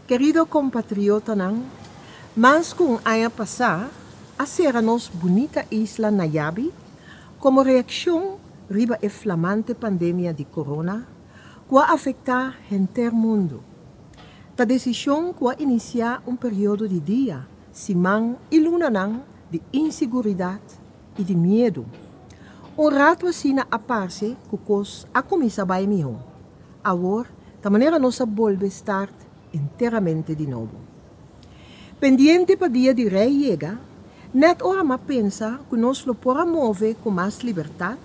Kerido kompatriotanan, mas ku un aña pasá a sera nos bunita isla na yabi komo reakshon riba e flamante pandemia di corona ku a afektá henter mundu. Ta desishon ku a inisiá un periodo di dia, siman i lunanan di insiguridat i di miedu. Un ratu asina a parse ku kos a kuminsá bai mihó. Awor ta manera nos a bolbe start enteramente di nobo. Pendiente pa Dia di Rei yega, nèt ora m'a pensa ku nos lo por a move ku mas libertat,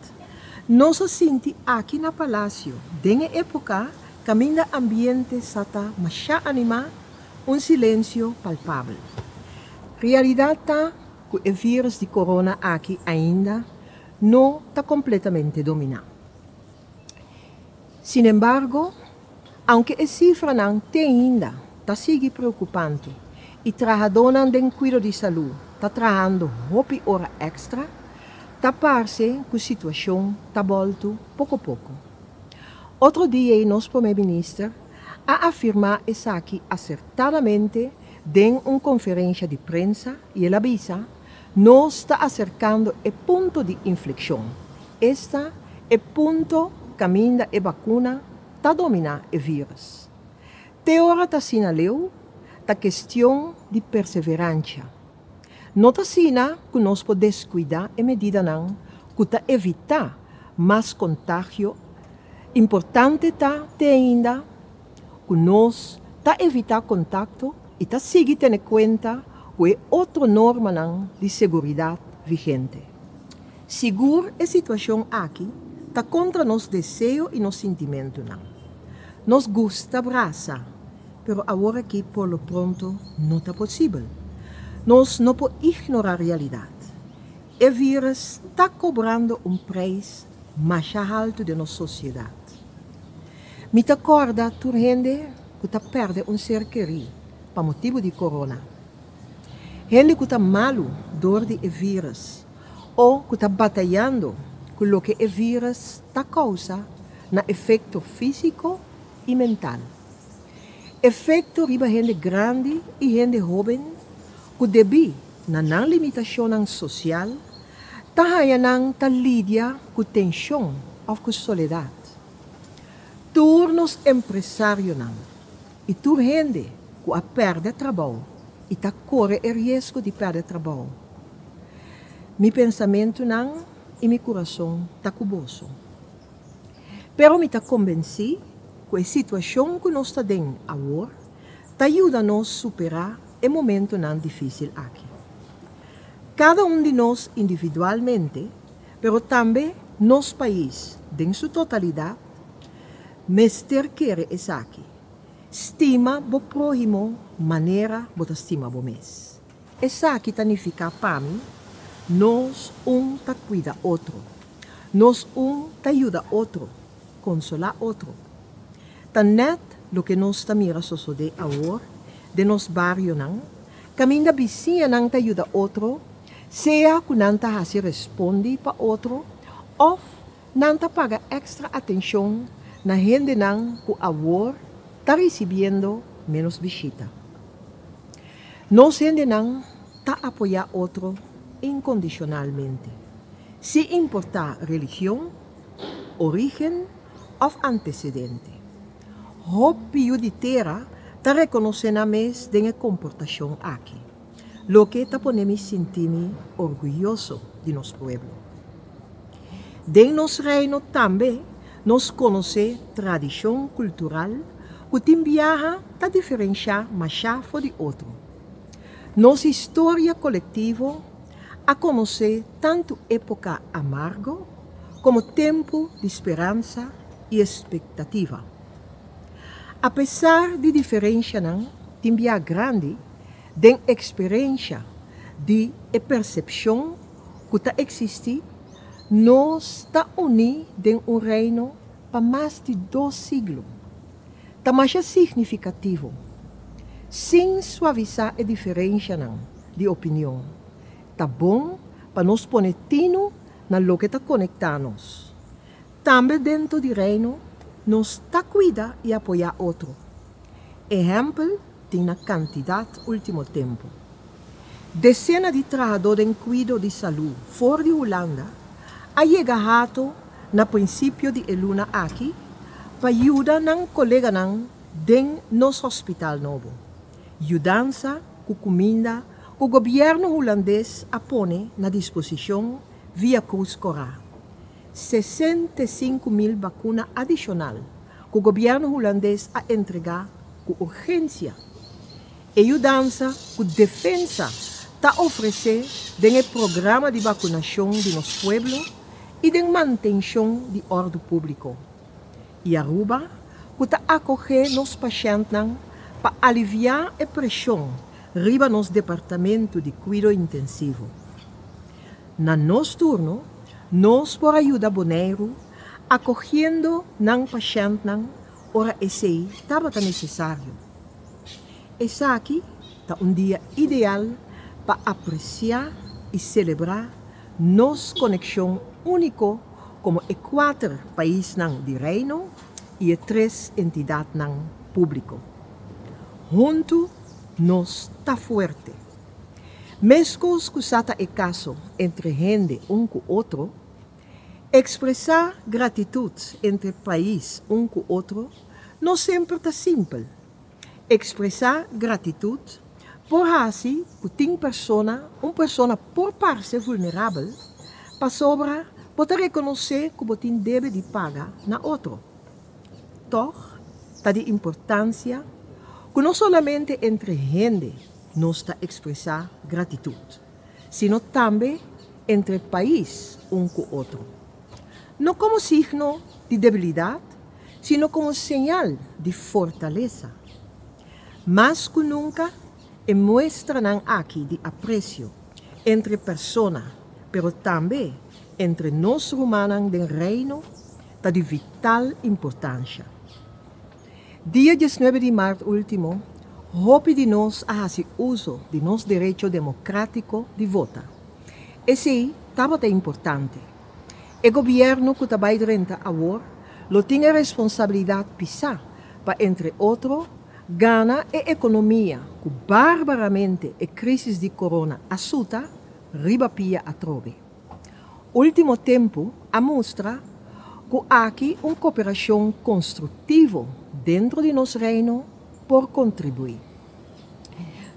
nos a sinti aki na Palasio, den e époka kaminda ambiente sa ta mashá animá, un silensio palpabel. Realidat ta ku e vírus di korona aki ainda no ta kompletamente dominá. Sinembargo, aunke e sifranan te ainda ta sigui preokupante i trahadónan den kuido di salú ta trahando hopi ora èkstra, ta parse ku situashon ta bòltu poko poko. Otro dia ei nos Promé Minister a afirmá esaki asertadamente den un konferensha di prensa i el a bisa, Nos ta aserkando e punto di inflekshon, esta e punto kaminda e bakuna ta dominá e vírus. Te ora ta asina leu, ta kestion di perseveransha. No ta asina ku nos por deskuidá e medidanan ku ta evitá mas kontagio, importante ta te ainda ku nos ta evitá kontakto i ta sigui tene kuenta ku e otro normanan di seguridat vigente. Sigur e situashon aki ta kontra nos deseo i nos sintimentunan. Nos gusta brasa, pero awor aki por lo pronto no ta posibel. Nos no por ignorá realidat. E vírus ta kobrando un preis masha haltu den nos sosiedat. Mi ta kòrda tur hende ku ta pèrdè un ser kerí pa motibu di korona. Hende ku ta malu dor di e vírus o ku ta batayando ku loke e vírus ta kousa na efekto físiko i mental. Efekto riba hende grandi i hende hóben ku debí na nan limitashonnan sosial ta haña nan ta lidia ku tenshon òf ku soledat. Tur nos empresarionan i tur hende ku a pèrdè trabou i ta kore e riesgo di pèrdè trabou. Mi pensamentunan i mi kurason ta ku boso. Pero mi ta kombensí ku e situashon ku nos ta den awor ta yuda nos superá e momentunan difísil aki. Kada un di nos individualmente, pero tambe nos pais den su totalidat, mester kere esaki, Stima bo próhimo manera bo ta stima bo mes. Esaki ta nifiká pa mi, nos un ta kuida otro, nos un ta yuda otro, konsolá otro. Ta nèt loke nos ta mira sosodé awor den nos barionan, kaminda bisiñanan ta yuda otro, sea ku nan ta hasi respondi pa otro òf nan ta paga èkstra atenshon na hendenan ku awor ta risibiendo ménos bishita. Nos hendenan ta apoyá otro inkondishonalmente, sin importá religion, orígen òf antesedente. Hopi yu di tera ta rekonosé nan mes den e komportashon aki, loke ta pone mi sinti mi orguyoso di nos pueblo. Den nos Reino tambe nos konosé tradishon kultural ku tin biaha ta diferenshá mashá for di otro. Nos historia kolektivo a konosé tantu époka amargo komo tempu di speransa i espektativa. Apesar di diferenshanan tin bia grandi den eksperensha di e persepshon ku ta eksistí, nos ta uní den un Reino pa mas di dos siglo. Ta masha signifikativo. Sin suavisá e diferenshanan di opinion, ta bon pa nos pone tinu na loke ta konektá nos. Tambe dentro di Reino nos ta kuida i apoyá otro. Ehèmpel. tin na kantidat último tempu. Desena di trahadó den kuido di salú for di Hulanda a yega Hato na prinsipio di e luna aki pa yuda nan koleganan den nos hospital nobo. Yudansa ku kuminda ku gobièrnu hulandes a pone na disposishon via Krus Kòrá. 65.000 bakuna adishonal ku gobièrnu hulandes a entregá ku urgensia. E yudansa ku Defensa ta ofresé den e programa di bakunashon di nos pueblo i den mantenshon di òrdu públiko. I Aruba ku ta akohé nos pashèntnan pa aliviá e preshon riba nos departamentu di kuido intensivo. Na nos turno, nos por a yuda Boneiru akohiendo nan pashèntnan ora esei tabata nesesario. Esaki ta un dia ideal pa apresiá i selebrá nos konekshon úniko komo e kuater paisnan di Reino i e tres entidatnan públiko. Huntu nos ta fuerte. Meskos ku sa ta e kaso entre hende un ku otro, ekspresá gratitut entre pais un ku otro no semper ta simpel. Ekspresá gratitut por hasi ku tin persona un persona por parse vulnerabel pasobra bo ta rekonosé ku bo tin debe di paga na otro. Tòg ta di importansia ku no solamente entre hende nos ta ekspresá gratitut, sino tambe entre pais un ku otro. No komo signo di debilidat, sino komo señal di fortalesa. Mas ku nunka e muestranan aki di apresio entre persona, pero tambe entre nos rumannan den Reino ta di vital importansha. Dia 19 di mart último, hopi di nos a hasi uso di nos derecho demokrátiko di vota. Esei tabata importante. E gobièrnu ku ta bai drenta awor lo tin e responsabilidat pisá pa, entre otro, gana e ekonomia ku barbaramente e krísis di corona a suta riba pia atrobe. Último tempu a mustra ku aki un kooperashon konstruktivo dentro di nos Reino por kontribuí.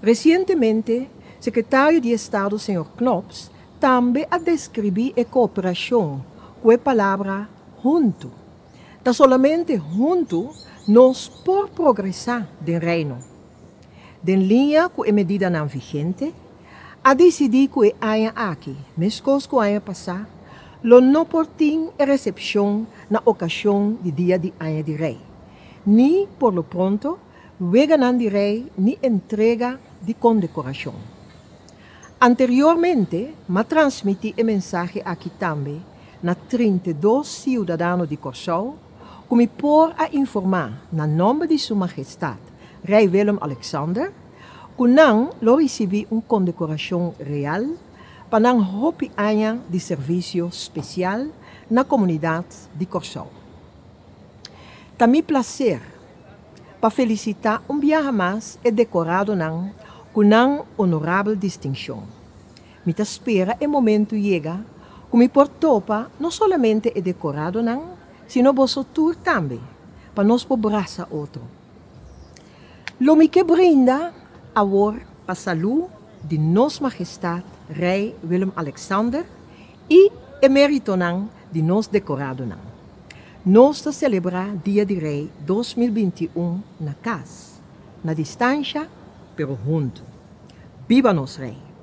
Resientemente, Sekretario di Estado señor Knops tambe a deskribí e kooperashon ku e palabra huntu. Ta solamente huntu nos por progresá den Reino. Den liña ku e medidanan vigente, a disidí ku e aña aki, meskos ku aña pasá, lo no por tin e resepshon na okashon di Dia di Aña di Rei, ni por lo pronto Weganan di Rei ni entrega di kondekorashon. Anteriormente m'a transmití e mensahe aki tambe na 32 siudadano di Kòrsou ku mi por a informá na nòmber di Su Mahestat Rei Willem Alexander ku nan lo risibí un kondekorashon real pa nan hopi aña di servisio spesial na komunidat di Kòrsou. Ta mi plaser pa felisitá un biaha mas e dekoradonan ku nan onorabel distinshon. Mi ta spera e momentu yega ku mi por topa no solamente e dekoradonan, sino boso tur tambe, pa nos por brasa otro. Lo mi ke brinda awor pa salú di Nos Mahestat Rei Willem Alexander i e méritonan di nos dekoradonan. Nos ta selebrá Dia di Rei 2021 na kas, na distansha, pero huntu. Biba nos Rei!